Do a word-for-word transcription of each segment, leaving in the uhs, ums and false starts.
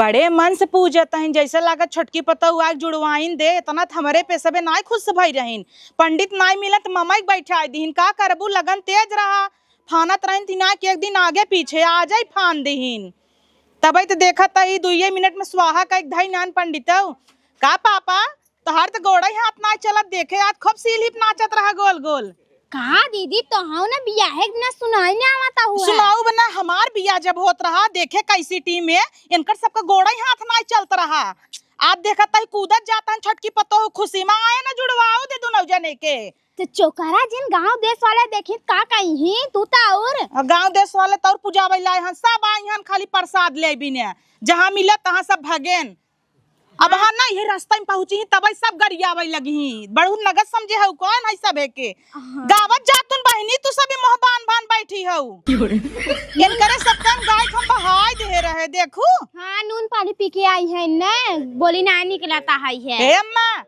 बड़े मन से पूजत हइन, जैसे लागत छोटकी पतोहू आग जुड़वाइन दे, इतना त हमरे पे सबे नाय खुश भई रहिन। पंडित नाय मिलत ममई के बैठाइ दिहिन, का करबू, लगन तेज रहा, फानत रहिन तिना के एक दिन आगे पीछे आ जाई फान दिहिन। तबई त देखत ही दुइये मिनट में स्वाहा कइक धई नान पंडितऊ। का पापा, तोहार त गोड़ई हाथ नाय चलत, देखे आज खूब सील हिप नाचत रहा गोल गोल। का दीदी, तोहउ न बियाहे के दिना सुनाई न आवत हुआ। सुनाऊ बना, हमार बियाह जब होत रहा, देखे कैसी टीम है, इनकर सबका गोड़ई हाथ नाय चलत रहा। आज देखत ही कूदत जात हन छोटकी पतोहू, खुशी में आए न जुड़वाओ दे दुनौ जने के। त चोकरा जिन गांव देश वाले देखी का कही, तू त और। गांव देश वाले त और पुजावै लाए हन, सब आई हन खाली प्रसाद लेबी ने, जहाँ मिले तहाँ सब भगेन। अब हाँ। हाँ ना, ये रास्ता में पहुँची ही, तबई सब गरियावै लगी ही। बड़हू नगद समझे हऊ कौन है सब है के? हाँ। गावत जातुन बहिनी, तू सभी मोह बान बान बैठी हऊ। क्यों रे? इनकरे सब काम गाय हम बहाय दे रहे, देखू। हाँ, नून पानी पी के आई है न, बोली ना निकलता है, है। ए अम्मा,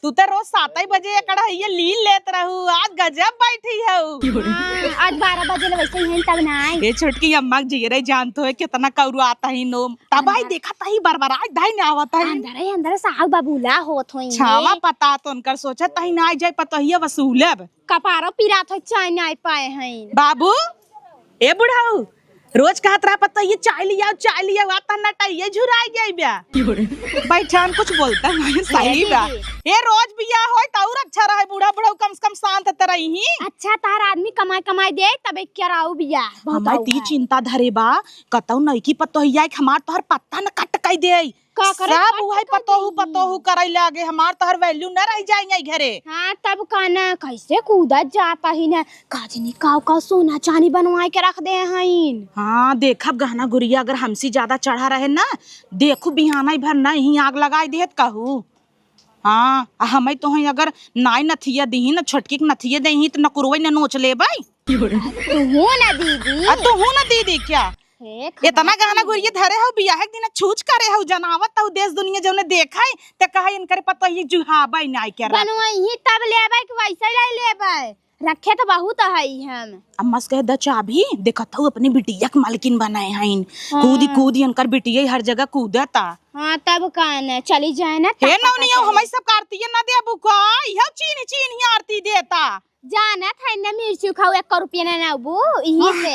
तू त रोज सातई बजे एकड़ है ये लीन लेत रहू, आज गजब बैठी हऊ। हाँ, आज बारह बजे ले वैसे ही हैं, तब ना आई। ए छोटकी अम्मा के जियरे जानत होए, कितना कौरू आता ही नोम। तब आई अंदर। देखत ही बरबरात धाई न आवत ही। अंदर ही अंदर साग बबूला होत होई। छावा पता तो उनकर सोचत ही ना आई जाए पतोहिया वसूलब। कपारो पिरात हो चाय ना आई पाए हैं। बाबू, ए बुढ़ऊ, रोज कहत रहा पतोहिया चाय लियाओ, चाय लियाओ, आता नटइये झुराई गई ब्या। बैठान कुछ बोलता नहीं, सही ए बा। दीदी। ए रोज बियाह होई त और अच्छा रहे, बूढ़ा बुढ़ऊ कम से कम शांत त रही। अच्छा, तार आदमी कमाई कमाई दे, तबे कराऊ बियाह। बहुत हमार आऊ ती है। चिंता धरे बा, कतौ नइकी पतोहिया के हमार तोहर पत्ता न कट कई दे। का करे सब कट उहई कई पतोहू, दे। पतोहू करई लागे, हमार तोहर value न रह जाई घरे। हाँ, तब का न, कैसे कूदत जाता ही न, काजनी काव काव सोना चानी बनवाए के रख दे हईन। हाँ, देखब गहना गुरिया अगर हमसे ज्यादा चढ़ा रहे न, देखू बिहाना भर न ही आग लगाई देत कहू। हाँ, आ हमई तोहई अगर नाई नथिया दिही न, छोटकी के नथिया देही त नकुरवई न नोच लेबई। तुहू न दीदी। आ तुहू न दीदी क्या? हे खा इतना गहना गुरिया धरे हऊ, बियाहे के दिन छूछ करे हऊ, जनावत हऊ देश दुनिया जौने देखई, त कहई इनकरे पतोही जुहाबई नाई के रख। बनवई ही तब लेबई कि वैसे ले लेबई? रखे त बहुत हई हम। अम्मा से कहे, "द चाभी, देखत हऊ अपने बिटिया के मालकिन बनाए हईन। हाँ। कूदी कूदी इनकर बिटिया हर जगह कूदता।" हाँ, तब का न, चली जाए ना, हे तब नौनिया, पता चली। हमई सब आरती न देबू का? इहो चीन्ह चीन्ह ही आरती देता। जानत है न मिर्ची खाऊ, एक रुपया न नबू, इही से।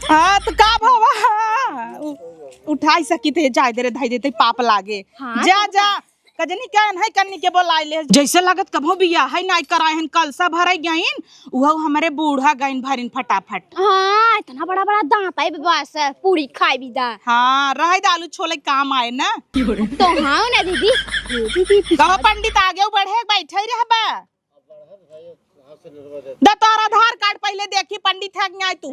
हाँ, त का भवा? उ-, उठाई सकी थे, जाए दे रे, धाई देते, पाप लागे। हाँ, जा, तो जा। कजनी का है, कन्नी के बोलाए ले। जैसे लागत कभो बियाह है नाई कराए हन, कलसा भराई गइन, उहो हमरे बूढ़ा गइन भरिन फटाफट। हाँ, इतना बड़ा बड़ा दांत है बस, पूरी खाए बिदा। हाँ, रहे द आलू छोले काम आए ना। तो हाँ ना दीदी। ए दीदी, कहो पंडित आगे बढ़े, बैठे रहबा। द तोर आधार कार्ड पहिले देखी, पंडित है कि नाई तू।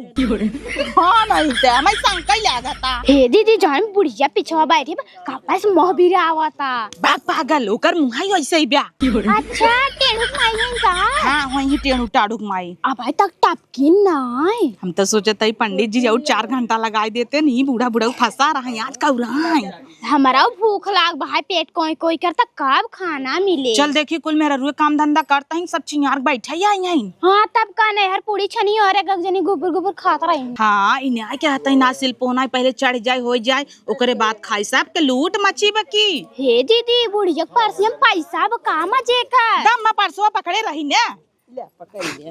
हाँ, नहीं ते, हमें शंका ही लागता। हे दीदी, जौन बुढ़िया पिछवा बैठी बा, कपड़ा से मोह बिरावता। बाग पागल, ओकर मुँह ही वैसे ही ब्या। अच्छा, टेढ़ुक माई है का? हाँ, वही टेढ़ुक टाढ़ुक माई। अब आज तक टपकी नाई। हम तो सोचत हई पंडित जी और चार घंटा लगाई देते, नहीं बूढ़ा बूढ़ा फंसा रहा है, आज कौरा है। हमरउ भूख लाग बा, पेट कोई कोई करता, कब खाना मिले? चल देखी, कुल मेहरारुए काम धंधा करत हईं, सब चिंगार के बैठे ही आई हईं। हाँ, तब का नहीं, हर पूरी छनी और एक जनी गुबुर गुबुर खात रही। हाँ, इन्हें आए के हतई ना सिल पोना, पहले चढ़ जाए, हो जाए, ओकरे बाद खाई। सब के लूट मची बकी। हे दीदी, बुढ़िया के पर्स में पैसा बा, का मजे का? दम में पर्सवा पकड़े रही ने। ले, पकड़ ले,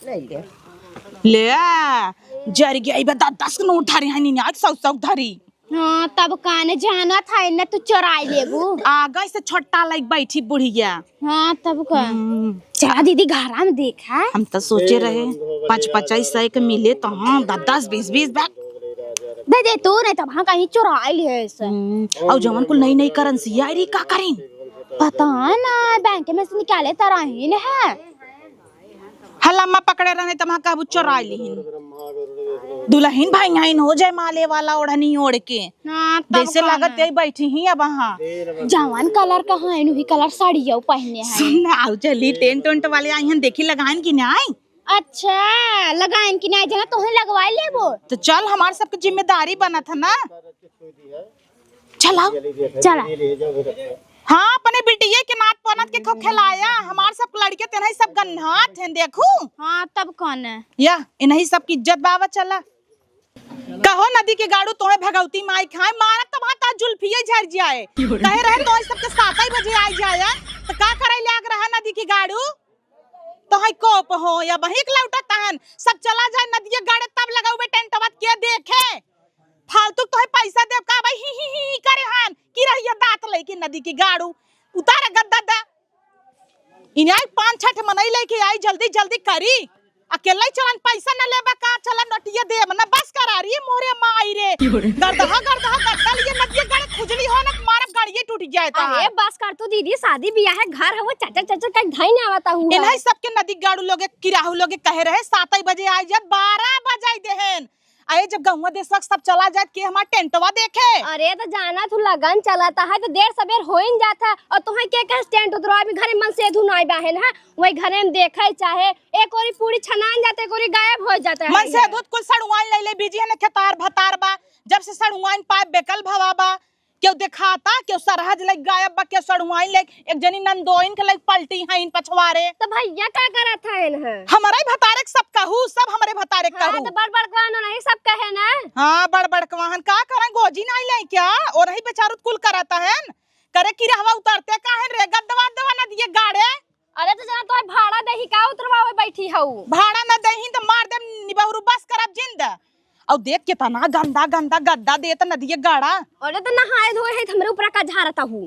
ले ले। ले, जर गई बा, द-, दस के नोट धरे हैं, नीने आज सौ सौ धरी। हाँ, तब काने जानत है न, तू चोराई लेबू। आगे से छोटा लाइक बैठी बुढ़िया। हाँ, तब का। हम्म। चला दीदी, घरा में देखा। हम तो सोचे रहे, पाँच पचास सौ के मिले तो हाँ, द-, दस बीस, बीस बैग। दे दे तू, नहीं तब हाँ कहीं चोराई ले ऐसे। हम्म, और जवन कुल नई नई करेंसी आई रही, का करीं? पता ना, बैंक में से निकाले तरह ही न है। हल्ला में पकड़े रहने त वहाँ कहबू चोराई लिहिन। दुलहिन भाई आइन हो जाए माले वाला ओढ़नी ओढ़ के। हाँ, तब जैसे कौन लागत है? यही बैठी ही अब वहाँ। जवन कलर का है, उही कलर साड़िया पहने हैं। सुन ना, आउ चली टेंट वेंट वाले आई हैं, देखी लगाइन कि नहीं? अच्छा, लगाइन कि नहीं, जना तोहे लगवाई लेबो। तो चल, हमार सबके जिम्मेदारी बनत है ना। चल आओ। चला। हाँ, अपने बिटिया के नात पोनत के खूब खिलाया। हमार सब लड़के तेनही सब गन्हात हैं, देखू। हाँ, तब कौन है? या, इन्हीं सब की इज्जत बावा, चला। कहो नदी के गाड़ू, तोहे भगवती माई खाए, मारब तब हाथ जुल्फिये झर जाए। कहे रहे तोहे सबके सातै बजे आइ जाए, त का करे लाग रहा नदी के गाड़ू? तोहे कोप हो या बहिक लौटत हन, सब चला जाए नदिये गाड़े, तब लगउबे टेंटवा के देखे। फालतू तोहे पैसा देब का भाई, ही, ही, ही, ही करे हन, कि रहिया दांत लइके नदी के गाड़ू, उतारे गद्दा दा। इन्हें आई पाँच छठ मनई लइके आई, जल्दी, जल्दी करी। अकेले चलन पैसा न लेबा का, चलन नोटिया देब न, बस करा री मोरे माई रे। गर्दहा, गर्दहा, गद्दा लिए नदिये गाड़े खुजली हो न, मारब गाड़िये टूट जाए ता। अरे बस कर तू दीदी, शादी बियाह है, घर है, वो चटर चटर कहीं धाई ना आवता हुआ। इन्हें सबके नदी गाड़ू लोगे, किराहू लोगे कहे रहे, सातै बजे आइ जाए, बारह बजाइ देहेन। अरे जब गहुआ देसवा सब चला जात के हमार टेंटवा देखे। अरे त जाना तू लगन चलत है त देर सबेर होइन जात है और तुहे के कहे टेंट उतरवा भी घरे मन से धुन आइ बाहेन है, वही घरे में देखे चाहे एक ओरी पूरी छनान जाते, एक ओरी गायब होइ जाता है। मन से धुत कुल सड़ुआइन लइ ले बीजी है न खेतार भतार बा, जब से सड़ुआइन पाए बेकल भवा बा। केहू देखाता, केहू सरहज लइक गायब बा, केहू सड़ुआइन लइक, एक जनी नंदोइन के लइक पलटी हइन पछवारे। त भइया का करत हइन ह? हमरे भतारे के सब कहू, सब हमरे भतारे के हाँ, कहू। त बड़ बड़कवाहन नहीं सब कहे ना। हाँ, बड़ बड़कवाहन का करन, गोजी नाई लइ क्या? ओरही बेचारू कुल करत हइन। करे किरहवा उतरते काहेन रे, गद्दवा दवा नदिये गाड़े। अरे त जना तोर भाड़ा देही का उतरवावे बैठी हऊ? भाड़ा न देही त मार देम निबहुरू, बस करब जिंद। अउ देख केतना गंदा गंदा गद्दा देत नदिये गाड़ा। अरे त नहाए धोए है त हमरे ऊपर का झारत हऊ?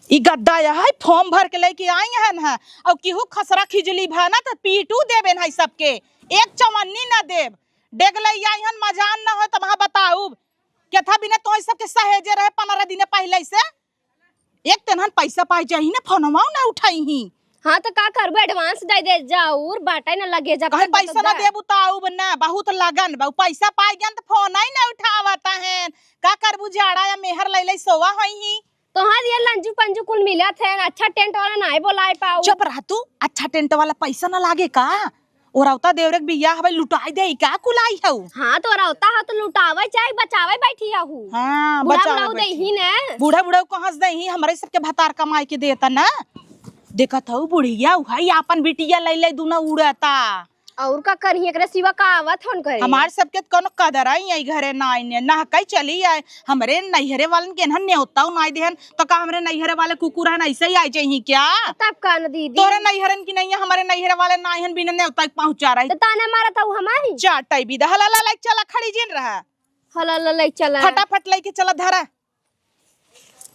ई गद्दा यह है, फॉर्म भर के लइके आई हन ह। अउ केहू खसरा खिजली भा ना त पीटू देबेन है सबके, एक चवन्नी न देब। डेग लइ आई हन, मजान न हो त वहाँ बताउब। केथा बिना तोह सबके सहेजे रहे पन्द्रह दिन पहिले से। एक तेनहन पैसा पाइ जाही न, फोनवा न उठाइही। हाँ, त का करबू, advance दइ दे जाउर, बाटइ न लगे जब कहीं तक पैसा न बता। देबू त आउब न, बहुत लगन बा, पैसा पाइ गन त फोनइ न उठावत हन। का करबू, जाड़ा या मेहर लइ लइ सोवा होइही। तोहार ये लंजू पंजू कुल मिलत हन, अच्छा टेंट वाला नाहीं बोलाए पाऊ। चुप रह तू, अच्छा टेंट वाला पैसा न लागे का? ओरौता देवरे के बियाह हवे, लुटाई देई का कुल आई हऊ? हाँ, त ओरौता ह त लुटावे चाहे बचावे बैठी हऊ। हाँ, बूढ़ा बचावे बुढ़ऊ बैठी। देही ने। बूढ़ा बुढ़ऊ कहस देही, हमरे सबके भतार कमाई के देता ना। देखत हऊ बुढ़िया उहई आपन बिटिया लइ लइ दुनो उड़ता। अउर का करही, एकरे सिवा का आवत हन करे? हमार सबके त कउनो कदर आई, आई घरे नाई ने, नहकई चली आए। हमरे नैहरे वालन के एनहन नेवताऊ नाई देहन, त का हमरे नैहरे वाले कुकुर हन, ऐसे ही आइ जइहीं क्या? तब का न दीदी? तोरे नैहरन की नइया, हमरे नैहरे वाले नाई हन, बिना नेवता के पहुँचा रही। त ताना मारत हऊ हमारी? चाटई बिदा, हला ला, लइके चला, खड़ी जिन रहा। हला ला, लइके चला। फटाफट लइके चला, धरा।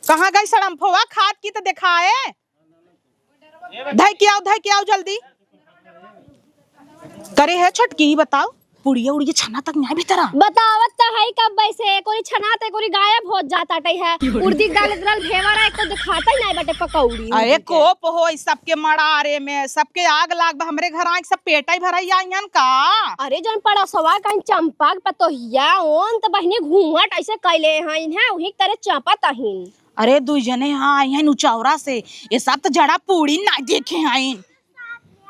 कहाँ गई सड़म्फवा, खात की त देखाए। धइ के आउ, धइ के आउ जल्दी। करे है छोटकी, बताउ, पुड़िया उड़िया छना तक नाहीं भीतरा। बतावत त है कब से, कोरी छनात है, कोरी गायब होत जात आटइ है। उड़दी दाल इतरल भेवरा एक तो देखातइ नाहीं बाटे पकौड़ी अरे उड़दी के। कोप होइ सबके मड़ारे में, सबके आग लाग बा। हमरे घर आइके सब पेटइ भरइ आइहन का? अरे जउन पड़ोसवा कहीं चंपा के पतोहिया, ओन त बहिनी घूंघट अइसे कइले हइन है, उही के तरे चंपत अहिन। अरे दुइ जने हाँ आइहन उचौरा से, ये सब त जड़ा पूड़ी नाहीं देखे हइन।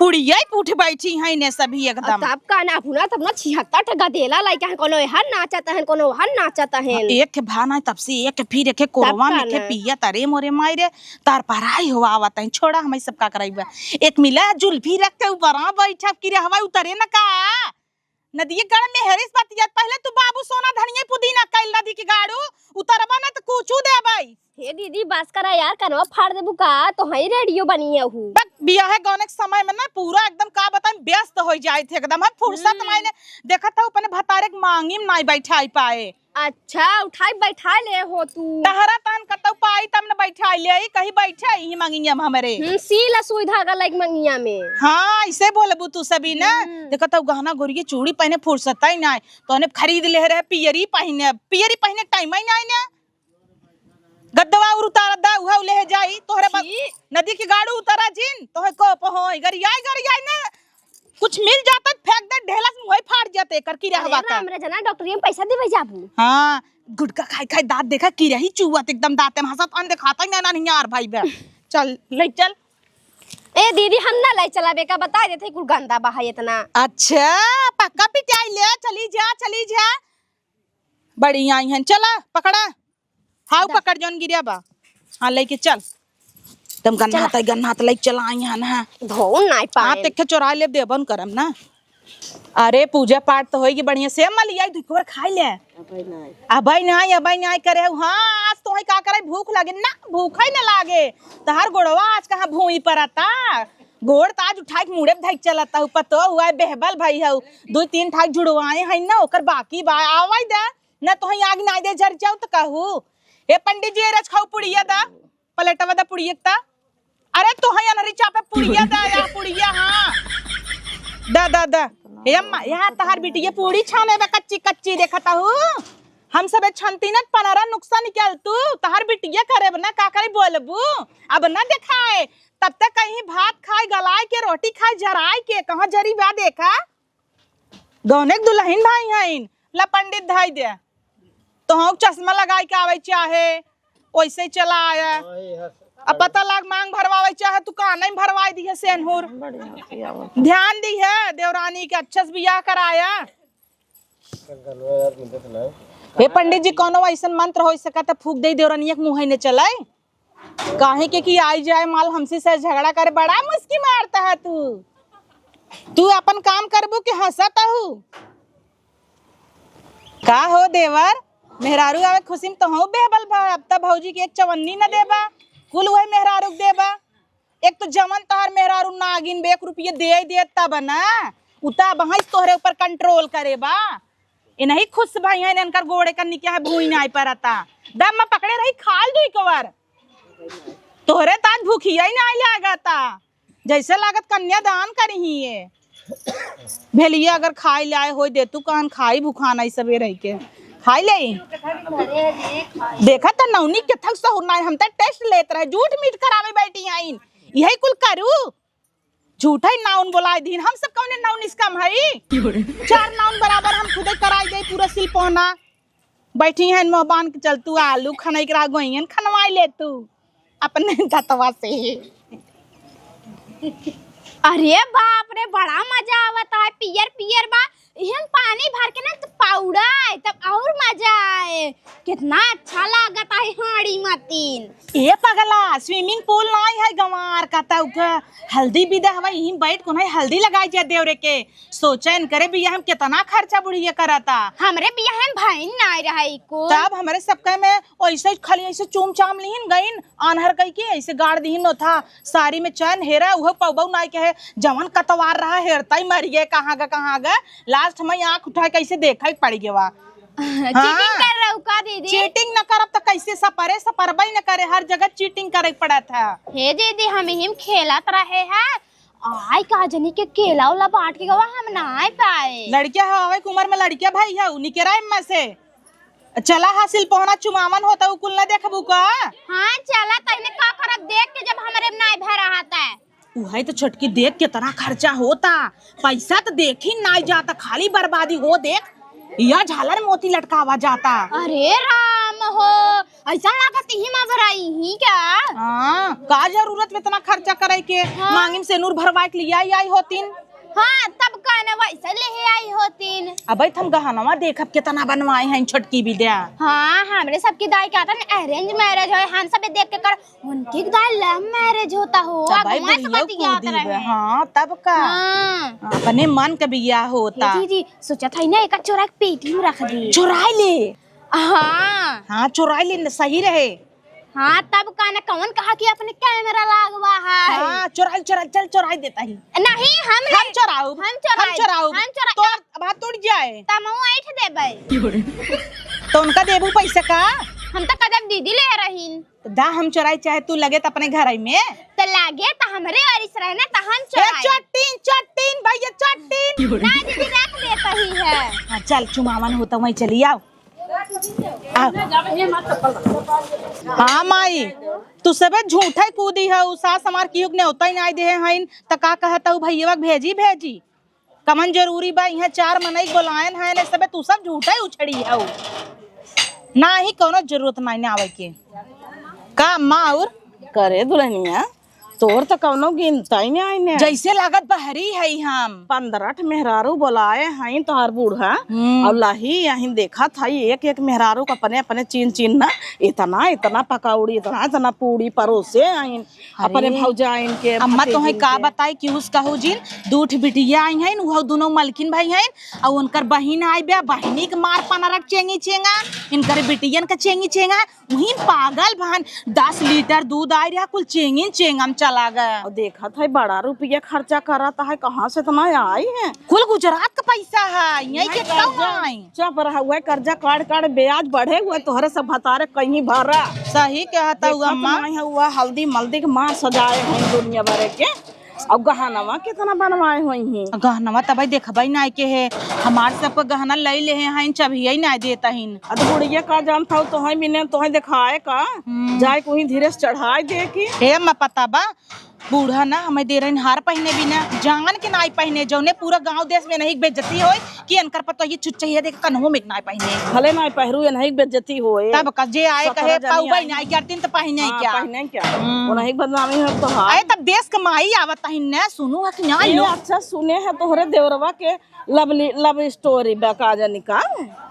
पुड़िया ही पूठ बैठी हैं ने सभी एकदम। तब का ना, अपना तब ना छिहत्तर ठे गदेला लइके हैं, कोनो एहर नाचत हैं, कोनो ओहर नाचत हैं। हाँ, एक ठे भा ना, तब से एक ठे, फिर एक ठे कोरवा में एक ठे ना। पियत, अरे मोरे माई रे, तार पराई हो आवत हैं, छोड़ा, हम सब का कराई बा। एक मिला जुल्फी रख के ऊपर आ बैठा कि रे हवाई उतरे न का? नदी के गड़ में हेरिस बतियत, पहले तू बाबू सोना धनिया पुदीना कइल नदी के गाड़ू, उतरबा ना त कुचू देबै। हे दीदी, बस करा यार, कनवा फाड़ देबू का? तोहई रेडियो बनी हऊ। बक, बियाहे गौने के समय में ना पूरा एकदम का बताई व्यस्त होइ जाइत है एकदम। हम फुर्सत हम्म। मायने देखत हऊ अपने भतारे के मांगी में नाई बैठाई पाए। अच्छा, उठाई बैठाई ले हो तू। तहरा तहन कतौ पाई तब न बैठाई ले आई, कहीं बैठे ही मंगिया में हमरे। हम्म, सीला सुई धागा लाइक मंगिया में। हाँ, ऐसे बोलबू तू सभी ना। हम्म। देखत हऊ गहना गोरिये चूड़ी पहने फुर्सत ही नाई। तोने खरीद ले रहे पियरी पहने, पियरी पहने टाइम ही नाई ना। गद्दवा और उतार दा, उहा ले जाई, तोहरे बस छी। नदी के गाड़ू उतारा जिन, तोहे कोप होई, गरियाई, गरियाई ना, कुछ मिल जाता त फेंक दे, ढेला से मुंह फाड़ जाते, कर की अरे रहवा का। राम रे जना, डॉक्टरिया में पैसा देवे जाबू। हाँ, गुटखा खाई खाई दांत देखा, की रही चुवत एकदम दांते में हंसत अन देखाता ही ना, ना, नहीं यार भाई बे। चल, ले चल। ए दीदी, हम ना ले चला बेका, बता देते कुल गंदा बा है इतना। अच्छा, पक्का पिटाई ले, चली जा, चली जा। बड़ी आई हैं, चला, पकड़ा। हाउ दा। पकड़ जौन गिरिया बा। हाँ, लइके चल। तुम गन्ना चला। तई गन्ना त लइके चला आई हैं ना। धोउन नाई पाए। हाँ, तेखे चोरा लेब देबन करम ना। अरे, पूजा पाठ तो होई गई बढ़िया से, मलिया दुई कोर खाई ले। अबे नाई। अबे नाई, अबे नाई करे हऊ। हाँ, आज तोहई का करे, भूख लागे ना, भूख ही ना लागे। तहार गोड़वा आज कहाँ भूई परता? गोड़ ताज उठाई के मुड़े धई के चलता हऊ, पतो हुआ है, बेहबल भई हऊ। दुई तीन ठाक जुड़वाए हैं ना, ओकर बाकी बा, आवाई दे, ना तोहई आग नाई दे जर जाऊ त कहू। ए पंडित जी, ए रच खाऊ पुड़िया दा। प्लेटवा दा पुड़िया क ता। अरे तोहई अनहरी चापे पुड़िया दा, या पुड़िया, हाँ। दा, दा, दा। ए अम्मा, या तहार बिटिया पूड़ी छाने बा कच्ची, कच्ची देखत हऊ। हम सबे छनती न पनरा नुक्सा निकाल तू। तहार बिटिया करे बा ना, का करे बोलबू? अब ना देखाए। तब तक कहीं भात खाए, गलाए के, रोटी खाए, जराए के, कहाँ जरी बा देखा? गौने के दुलहिन भाई हईन, ला पंडित धाई दे। तोहऊ चश्मा लगाई के आवे चाहे, ओइसे चला आया। अब पता लाग मांग भरवावे चाहे, तू कान में भरवाई दिहे सेनहुर। ध्यान दिहे देवरानी के, अच्छे से बियाह कराया। हे पंडित जी, कौनो अइसन मंत्र होइ सकत है, फूक दे देवरानिया के मुँह ने चलाई। काहे के कि आई जाए माल हमसे से झगड़ा करे, बड़ा मुस्की मारता है तू। तू अपन काम करबू कि हँसत हऊ? का हो देवर, मेहरारू आवे खुशी में तोहऊ बेहबल भा, अब त भौजी के एक चवन्नी न देबा, कुल वही मेहरारू के देबा। एक तो जवन तहार मेहरारू नागिन बे, एक रुपये दे दे तब ना, उता बहस तोहरे ऊपर control करे बा। ए नहीं खुश भाई हैं, इनकर गोड़े का निकाह भूई नाई परता। दम में पकड़े रही, खाल दुई कवर। तोहरे ताज भूखिया ही नाई लागता। जैसे लागत कन्यादान करिही ये। भेलिया अगर खाई लाए होई दे तू, कान खाई भुखाना ई सबे रही के। खाई ले। देखा त नौनी के थक सहुर नाई, हम त test लेत रहे, झूठ मीठ करावे बैठी आइन। यही कुल करू। झूठा ही नाउन बोलाए दीन, हम सब कौने नाउन इसका हम हई? चार नाउन बराबर हम खुदे कराई दे पूरा सिल पहना। बैठी हैं मोह बांध के चल तू, आलू खनई के रहा, गोइयन खनवाई ले तू अपने दतवा से। अरे बाप रे, बड़ा मजा आवत है, पियर पियर बा, इहन पानी भर के ना त पौड़ा है, तब और मजा आए। कितना अच्छा लागत है हाड़ी मतीन। ए पगला, swimming pool नाई है गंवार का, तउ का हल्दी बिदा हवा, इही बैठ को नहीं हल्दी लगाई जा देवरे के। सोचन करे बियाह में कितना खर्चा बुढ़िया करता। हमरे बियाह में भइन नाई रहे को। तब हमरे सबके में ओइसे खाली ऐसे चूम चाम लिहिन गइन, आन्हर कई के ऐसे गाड़ दिहिन नोथा, साड़ी में चैन हेरा, उहो पौबऊ नाई के है, जवन कतवार रहा हेरता ही मर गए, कहाँ गा, कहाँ गा। Last में आँख उठा के ऐसे देखा ही पड़ गवा। Cheating हाँ। कर रहू का दीदी? Cheating न करब त कैसे सपरे, सपरबई न करे, हर जगह cheating करे के पड़त है। हे दीदी, हम इही में खेलत रहे हैं, आई का जनी के केला उला बांट के गवा, हम ना आए पाए। लड़किया हवे के उम्र में लड़किया भाई है, निकरा एम्मा से। चला हासिल पहुना चुमावन होता, उ कुल ना देखबू का? हाँ, चला, तहने का करब देख के, जब हमरे में नाई भरा रहता है। उहइ त छोटकी देख, केतना खर्चा होता, पैसा त देखी नाई जाता, खाली बर्बादी हो देख, या झालर मोती लटकावा जाता। अरे राम हो, अइसा लागत इही मा भराई ही का? हाँ, का जरूरत में इतना खर्चा करइ के? हाँ। मांगी में सेनुर भरवाइ के लियाइ आई होतिन। हाँ, तब का न वइसे लेहे आई होतिन। अबइ त हम गहनवा देखब केतना बनवाए हैं छोटकी बिद्या। हाँ, हमरे सबकी दाई कहतन arrange marriage होइ, हम सब देख के कर उनकी दाई love marriage होता हो, तब भाई अगुआ से दुनिया बतियात कूदी रहे। बे, हाँ, तब का? हाँ। अपने मन के बियाह होता। ए दीदी, सोचत हई ना, एका चोरा के पेटी में रख दी। चोराई ले। हाँ। हाँ, चोराई ले, न सही रहे। हाँ, तब का न, कौन कहा कि अपने camera लागवा है? हाँ, चोराई, चोराई, चल चोराई देता ही। नहीं, हम हम नहीं। चोराउब, हम हम चोराई, चोराउब। हम चोराई। तोर अब हाथ टूट जाए। तमहू ऐठ देबै। तो उनका देबू पैसा का? हम तो कदम दीदी ले रहीन। दा हम चोराई चाहे तू लगे त अपने घर में। त लागे त हमरे वारिस रहे ना त हम ए, चोराई। चट्टीन, चट्टीन, भैया चट्टीन। ना दीदी रख देता ही है। हाँ, चल चुमावन होता वहीं चली आओ। आओ। हाँ माई, तू सबे झूठा ही कूदी है, उ सास हमार किहुक नेवता ही नाई देहे हईन, त का कहता हूँ भैया भेजी भेजी। कमन जरूरी बा, इहाँ चार मनई बोलायन है, ने सबे तू सब झूठा ही उछड़ी हऊ। ना ही कौनो जरूरत नाई ने आवे के। का अम्मा और? करे दुल्हनिया, तोर त कौनो गिनता ही नाहीं है। जैसे लागत बहरी है हम। पन्द्रह ठे मेहरारू बोलाए हैं तोहार बूढ़ा। हम्म। और लाही यहीं देखत है, एक एक मेहरारू क अपने अपने चीन चीन ना, इतना इतना पकौड़ी, इतना इतना पूड़ी परोसे हैं। अरे, अपने भौजाइन के, अम्मा, तोहे भतीजिन का के। बताई कि उस कहू जिन, दू ठे बिटिया आई हैं, उहो दुनो मलकिन भाई हैं, और उनकर बहिन आई बे, बहिनी के मार पनरक चेंगी चेंगा, इनकर बिटियन के चेंगी चेंगा, वहीं पागल भन, दस लीटर दूध आई रहा, कुल चेंगिन चेंगम चला गया। और देखत है, बड़ा रुपया खर्चा करत है, कहाँ से इतना आई है? कुल गुजरात का पैसा है, यहीं के कर्जा, है। चुप रहा, वह कर्जा काट काट ब्याज बढ़े हुए, तोहरे सब भतारे कहीं भरा। सही कहत है देखत अम्मा। नहीं है, वह हल्दी मल्दी के मार सजाए हैं दुनिया भरे के। अब गहनवा कितना बनवाए होइहीं? गहनवा तबै देखबै नाय के हे, हमार सबके गहना लई लेहे हईन, चबियै नाय देत हईन। अ, त बुढ़िया का जानत हौ, तोहई बिने, तोहई देखाए का? हम्म। जाए कोई धीरे से चढ़ाए दे की। हे अम्मा, पता बा, बूढ़ा ना हमें दे रहीन हार पहिने बिना, जान के नाय पहिने, जौने पूरा गाँव देश में नहीं बेइज्जती होई। कि इनकर पतोहिया चुच्चहिया देख कन्हो में नाय पहिने। भले नाय पहिरू, इनही के बेइज्जती होए। तब का जे आए सत्रह कहे, जनी "पाऊ भाई आई। नाय करतीन त पहिने हाँ, क्या?" पहिने क्या? हम्म। उनही के बदनामी हो तो हाँ। अरे तब देश के माई आवत ही न, सुनू है कि ना ये लो? अच्छा सुने है तोहरे देवरवा के लवली, love story बा का जानी का?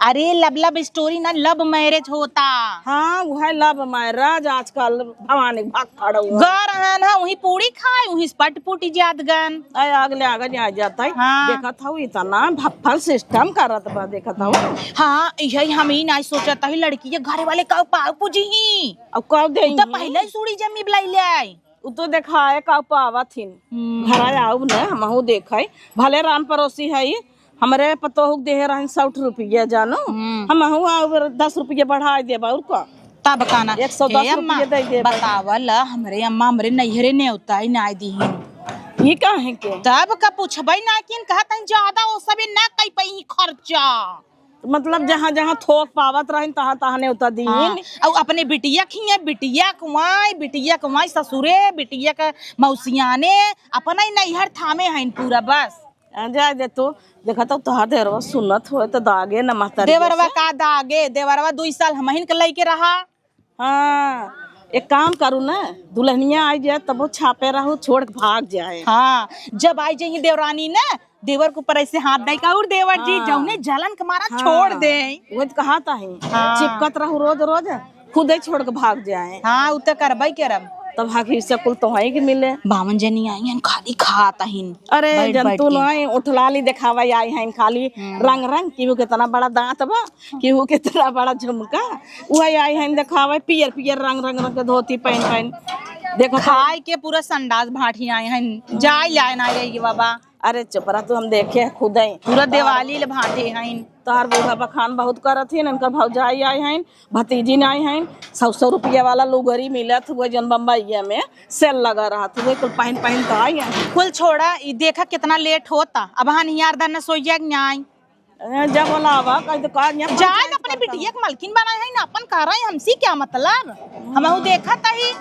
अरे love, love story ना, love marriage होता। हाँ, वह love marriage आजकल भवानी भाग खड़ा हुआ। गा रहन है, वहीं पूड़ी खाए, वहीं से पट पुटी जात गन। आय, अगले आगे आ जात है। हाँ। देखत हऊ, इतना भफ्फल system करत बा, देखत हऊ। हाँ, यही हम ही नाय सोचत हई, लड़की के घरे वाले का पाव पूजी ही। अब का दे उ तो ही? पहले ही सूड़ी जमी बुलाई ले आई। उ तो देखाए का पावत हिन। हम्म। घर आउब न, हमहू देखई। भले रान पड़ोसी हई, हमरे पतोहू के देहे रहन सौ रुपया, जानू। हम्म। हमहू आउब दस रुपया बढ़ाए देब, और का? तब का ना। एक सौ दस हे अम्मा, रुपया दे देब। बतावल, हमरे अम्मा हमरे नैहरे नेवता ही ना दीहिन। ई काहे के? तब का पूछबई ना किन, कहत हईन ज्यादा ओ सबे ना कई पई खर्चा। मतलब जहाँ जहाँ थोक पावत रहन, तहाँ तहाँ नेवता दीहिन। हाँ, अउ अपने बिटिया खिए, बिटिया कुआई, बिटिया कुआई ससुरे, बिटिया के मौसियाने, अपना ही नैहर थामे हईन पूरा बस। आ, जाए दे तू, देखा तो तोहार देवरवा सुनत होए तो दागे न महतारी देवरवा जैसे। का दागे, देवरवा दुई साल हमहिन के लइके रहा। हाँ, एक काम करू ना, दुल्हनिया आई जाए तब वो छापे रहू, छोड़ के भाग जाए। हाँ, जब आई जाइए देवरानी ना, देवर के ऊपर ऐसे हाथ दे का, "और देवर जी, हाँ। जौने जलन के मारा हाँ। छोड़ दे।" वो तो कहा था ही, हाँ। चिपकत रहू रोज रोज, खुदे छोड़ के भाग जाए। हाँ, उ त करबई करब। तब हकी से कुल तोहई के मिले। बावन जनी आई हन, खाली खात हन। अरे, बैठ, बैठ जनतू के। नहीं, उठलाली देखावे आई हन, खाली हम्म। रंग रंग, केहू कितना बड़ा दांत बा, केहू कितना बड़ा झुमका। उहे आई हन देखावे, पियर पियर रंग रंग रंग के धोती पहन पहन। देखो तो। खाए के पूरा संडास भाटी आई हन, जाए लाए ना रही बाबा। अरे चुप रह तू, हम देखे हैं खुदे। पूरा दिवाली ले भाटे हईन। तोहार बूढ़ा बखान बहुत करत हिन, इनकर भौजाई आई हईन, भतीजिन आई हईन, सौ सौ रुपया वाला लुगरी मिलत हुए जौन बम्बईया में सेल लगा रहत हुए, कुल पहिन पहिन त आई हईन। कुल छोड़ा, ई देखा कितना लेट होता, अब हन यार दन सोइया के आई। ए, जब बोलावा, कह दे का, यहाँ जाए पंचायत तो अपने करता बिटिया हूँ। के मलकिन बनाए हईन, अपन कह रहे हैं, हमसे क्या मतलब? हमहू देखत ही।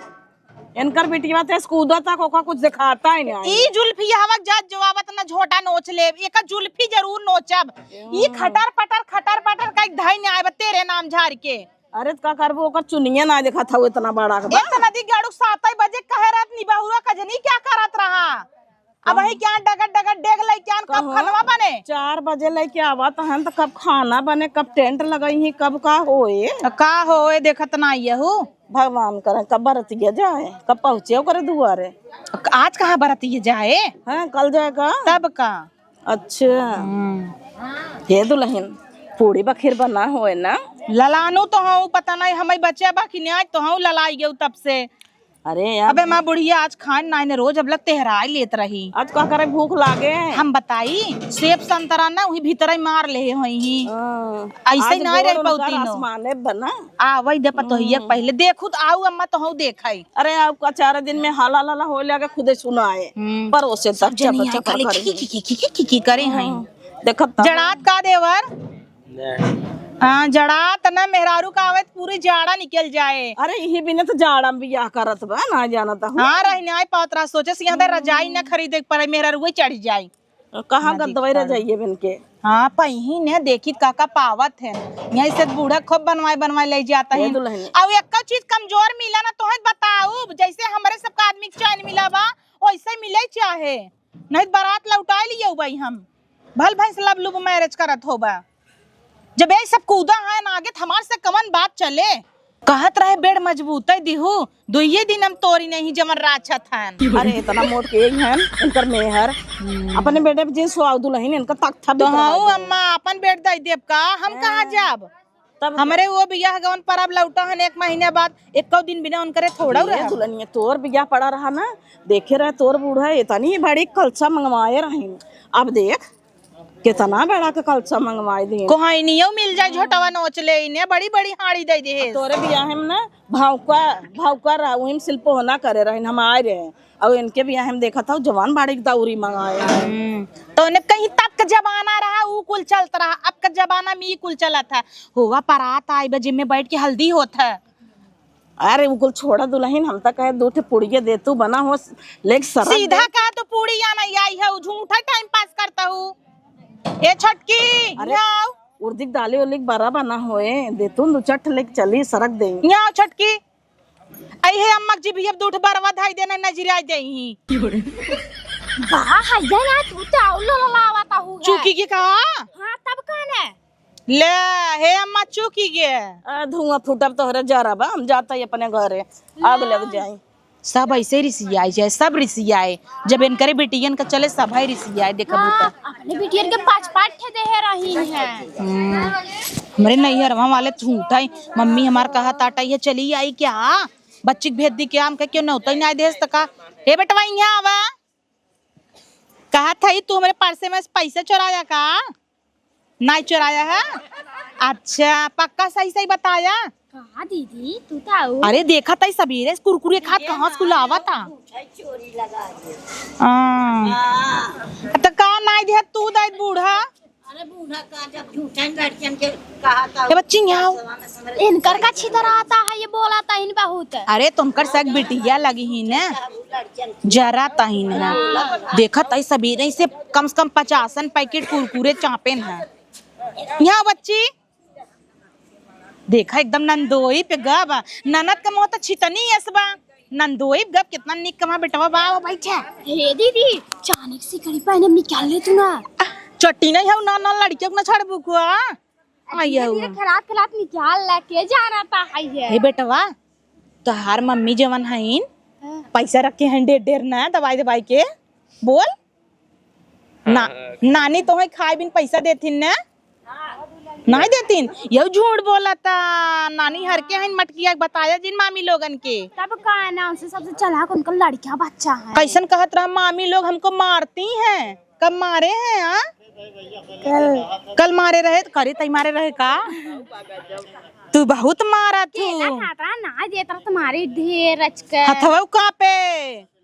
इनकर बिटिया ते कूदत तक ओका कुछ देखाता ही नहीं। ई जुल्फी हवा जज जवाबत न झोटा नोच लेब, एका जुल्फी जरूर नोचब। ई हम्म। खटर पटर, खटर पटर कई धई न आए बा तेरे नाम झार के। अरे त का करबो, ओकर चुनिया ना देखत हऊ इतना बड़ा के बा। एक नदी गाड़ू सातई बजे कहे रहत निबहुआ कजनी क्या करत रहा? अब वही क्या डगत डगत डेग लई क्या कब कहो। खनवा बने? चार बजे लइके आवत हन त कब खाना बने, कब टेंट लगई ही, कब का होए? त का होए देखत ना यहू? भगवान करे कब बरतिया जाए, कब पहुँचे ओकरे दुआरे। आज कहाँ बरतिया जाए? हाँ, कल जाए का? तब का? अच्छा। हम्म। हे दुल्हन, पूड़ी बखीर बना होए ना? ललानू तो हूँ, पता नहीं हमें बच्चा बा कि नहीं, आज तो हूँ ललाई गयो तब से। अरे यार। अबे माँ बुढ़िया आज खान ना, इन्हें रोज अब लग तेहराई लेत रही। आज का करे भूख लागे? हम बताई, सेब संतरा ना वही भीतर ही मार ले होई ही। हाँ। ऐसे आज ही ना रह गोड़ पाउती उनकर नो। आसमाने बना। आ, वही दे पतोहिया हम्म। पहले देखू त आऊ अम्मा तो हूँ देखाई। अरे, अब का चार दिन में हाला लाला होए लगे, खुदे सुनाए। हम्म। परोसे सब तब जनी चपर आई चपर खाली करे। खी, खी, खी, खी, खी, खी, खी करे हैं। हम्म। देखत त। जड़ात का देवर? नहीं। हाँ, जड़ात ना, मेहरारू का आवे त पूरी जाड़ा निकल जाए। अरे, यही बिना तो जाड़ा में बियाह करत बा, ना जानत हूँ। हाँ, रहने आई पावत रहा, सोचे से यहाँ दे रजाई ना खरीदे के पड़े, मेहरारू वही चढ़ जाई। कहाँ गद्दवाई रजाई है बन के? हाँ, पहिने देखी का का पावत है। यहीं से बूढ़ा खूब बनवाए बनवाए ले जाता है। दुल्हन। अब एक चीज कमजोर मिला ना, तोहे बताऊ, जैसे हमरे सबका आदमी के चैन मिला बा, वैसे मिले चाहे, नहीं तो बारात लौटाए लिए भाई हम। भल भैंस love love marriage करत होबा। जब यही सब कूदा है ना आगे, त हमार से कवन बात चले? कहत रहे बेड मजबूत है दिहू, दुइये दिन हम तोरी नहीं जमन राछत हन। अरे इतना मोट के ही हन, इनकर मेहर। हम्म। अपने बेडे पे जिन सुहाव दुल्हन, इनका तख्ता तो बिखरवा हाँ दे। अम्मा, अपन बेड दे देब का? हम कहाँ हाँ। जाब? तब हमरे वो बियाह गवन पर अब लौटा हन एक महीने बाद, एको दिन बिना उनकरे थोड़ा ये रहा। दुल्हनिया तोर बियाह पड़ा रहा ना, देखे रहे तोर बूढ़ा इतनी बड़ी कलछा मंगवाए रही। अब देख, कितना बड़ा के कलछा मंगवाए दिए। कोहनियो मिल जाए, झोटवा नोच ले इने, बड़ी बड़ी हाड़ी दे दे। तोरे बियाह में ना भावका, भावका रहा, वही में सिल्पो होना करे रहे, हम आए रहे। और इनके बियाह में देखा था, जवान बाड़ी की दौरी मंगाए। हम्म, तो उन्हें कहीं तब का जमाना रहा, ऊ कुल चलत रहा, अब का जमाना में ई कुल चलत है। होवा परात आई बा, जिम्मे बैठ के हल्दी होत है। अरे, उ कुल छोड़ा दुल्हन, हम त कहे दू ठे पुड़िया दे तू बना हो, लेक सरक सीधा दे। कहा तो पूड़ी आना आई है, उ झूठा time pass करता हूँ। ए छोटकी, अरे, यहाँ आओ। उर्दी के दाली उर्दी के बरा बना होए, दे तू दू चार ठे लेक चली, सरक दे। यहाँ आओ छोटकी। आई है अम्मा जी भी अब दू ठे बरवा धाई देना, नजरिया दे ही। वाह, है ना, तू तो आउल लावता हूँ है। चूकी के कहा? हाँ, तब कौन है? ले, हे अम्मा, चूकी गे। आ, धुआं फूटब तोहरे जरा बा, हम जाता ही अपने घरे, आग लग जाए। सब ऐसे रिसियाए जाए, सब रिसियाए। जब इनकरे बिटियन का चले, सब है रिसियाए, देखा हाँ, बूता। अपने बिटियन के पाँच पाँच ठे देहे रही हैं। हम्म, हमरे नैहरवा वाले झूठा ही, मम्मी हमार कहा ताटा, "ये चली आई क्या? बच्ची के भेज दी क्या?" हम कहे, "क्यों नौता ही ना देस तका?" "हे बेटवा, यहाँ आवा।" कहा था, "ई तू हमरे पर्से में से पैसा चुराया का?" "नहीं चुराया है।" "अच्छा, पक्का सही सही बताया?" "कहा दीदी, तू तो आऊ।" "अरे, देखा था, ई सबेरे से कुरकुरे खात कहाँ से कुल आवा था?" हाँ। तो का नहीं दिया तू, दाई बूढ़ा? अरे बूढ़ा का जब झूठन लड़कियन के कहा था। ए बच्ची, यहाँ आओ। इनकर का छितराता है, ये बोलाता इन बहुत। अरे तुमकर सग बिटिया लगी ही ने, जराता ही ने। देखत आई सबेरे से कम से कम पचासन पैकेट कुरकुरे चापेन है। यहाँ बच्ची, देखा, एकदम नंदोई पे गा बा। ननद का मुँह तो छितनी अस बा, नंदोई पे गा। कितना निक कमा बेटवा बा, वो बैठा। हे दीदी, चानिक सिकड़ी पहने निकाल ले तू ना। चट्टी नहीं है ना, ना लड़कियों को ना छड़बू को, आ? आई है धीरे वो। खरात खरात निकाल ला के जाना ता है ये। हे बेटवा, तोहार मम्मी जवन हईन, हाँ। पैसा रखे हैं ढेर ढेर ना दवाई दवाई के। बोल। ना, हाँ। नानी तोहे खाए बिन पैसा देथिन ना? नाहीं देतिन, यहू झूठ बोलता। नानी हर के हईन मटकिया, बताया जिन मामी लोगन के। तब का है ना, उनसे सबसे चालाक उनका लड़का बच्चा है। कैसन कहत रहा, "मामी लोग हमको मारती हैं।" कब मारे हैं, हाँ? कल। कल मारे रहे, तो करे तई मारे रहे का? तू बहुत मारा थू। केला खात रहा, ना देत रहा, तुम्हारे ढेर रच के। हथवा कांपे।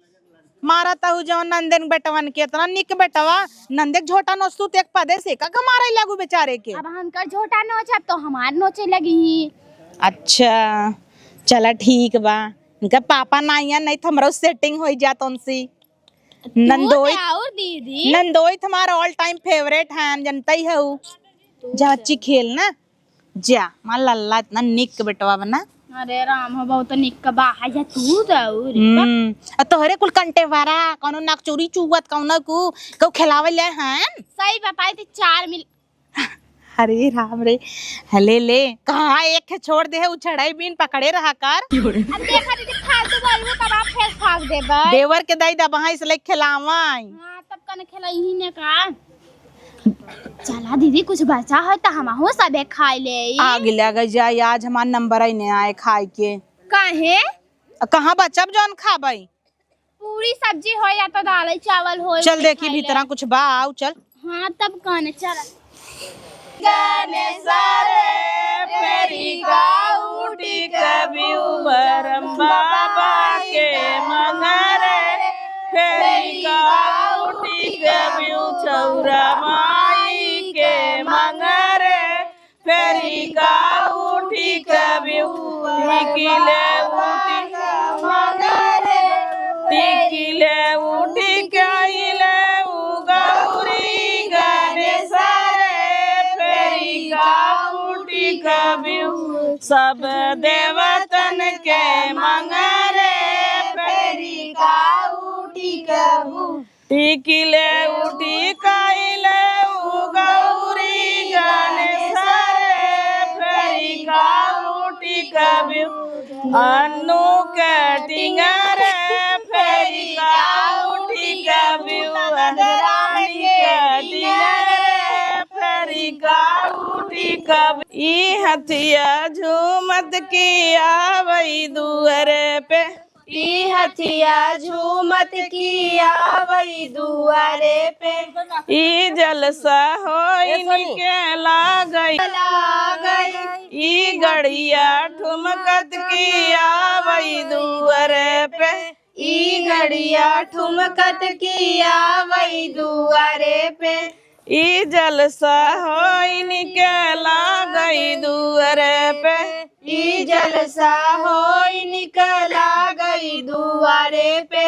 मारत हऊ जौन नंदन बेटवन के, इतना निक बेटवा, नंदे के झोटा नोचतू ते एक पदे से का, का मारे लागू बेचारे के। अब हमकर झोटा नोचब तो हमार नोचे लगी। अच्छा, चला ठीक बा, इनका पापा ना आइया, नहीं तो हमरो setting होई जात उनसे। तू नंदोई, तो और दीदी। नंदोई तो हमार all time favourite है, हम जनता ही हऊ। जा बच्ची खेल ना। जा, मार लल्ला इतना निक बेटवा बना। अरे राम हो, बहुत निक बा, है या तू दऊ रे। हम्म, आ तोहरे कुल कंटे वारा, कौनो नाक चोरी चुवत, कौनो कु, कउ खेलावे ले हन। सही बताई थी, चार मिल। अरे राम रे, हले ले, कहाँ एक है छोड़ दे है, उछड़ाई बीन पकड़े रहा कर। अब देखा दीदी, फालतू बोलबो तब आप फेर फाक देबे। देवर के दाई दबहा इसलिए खिलावाई। हाँ, तब कने खेला यही ने का। चला दीदी, कुछ बचा है तो हमहू सबे खाई ले। आग लग जाए, आज हमार नंबर ही नहीं आए खाए के। काहे? आ, कहाँ बचब जौन खाबई? पूरी सब्जी हो या तो दाल चावल हो, चल देखी भीतरा कुछ बा, आऊ चल। हाँ, तब कौन, चल। गने सारे फेरी का उठी कबिउ बरम बाबा के मंगरे, फेरी का उठी कबिउ चौरा माई के मंगरे, फेरी का उठी कबिउ निकिले उठी मंगरे, निकिले उठी कहिले उ गौरी सब देवतन के मंगरे फेरी का उठी कबू। टिकिले उठी कइले उ गौरी गणेश रे, फेरी का उठी कबू। अन्नू के टिंगरे फेरी का उठी कबू। रानी के टिंगरे फेरी का उठी कबू। ई हथिया झूमत की आवई दुअरे पे। ई हथिया झूमत की आवई दुआरे पे। ई जलसा होई ए सोनी। इनके लागई। लागई। ई गड़िया ठुमकत की आवई दुआरे पे। ई गड़िया ठुमकत की आवई दुआरे पे। ई जलसा होई इनके लागई दुआरे पे। ई जलसा होई इनके लागई दुआरे पे।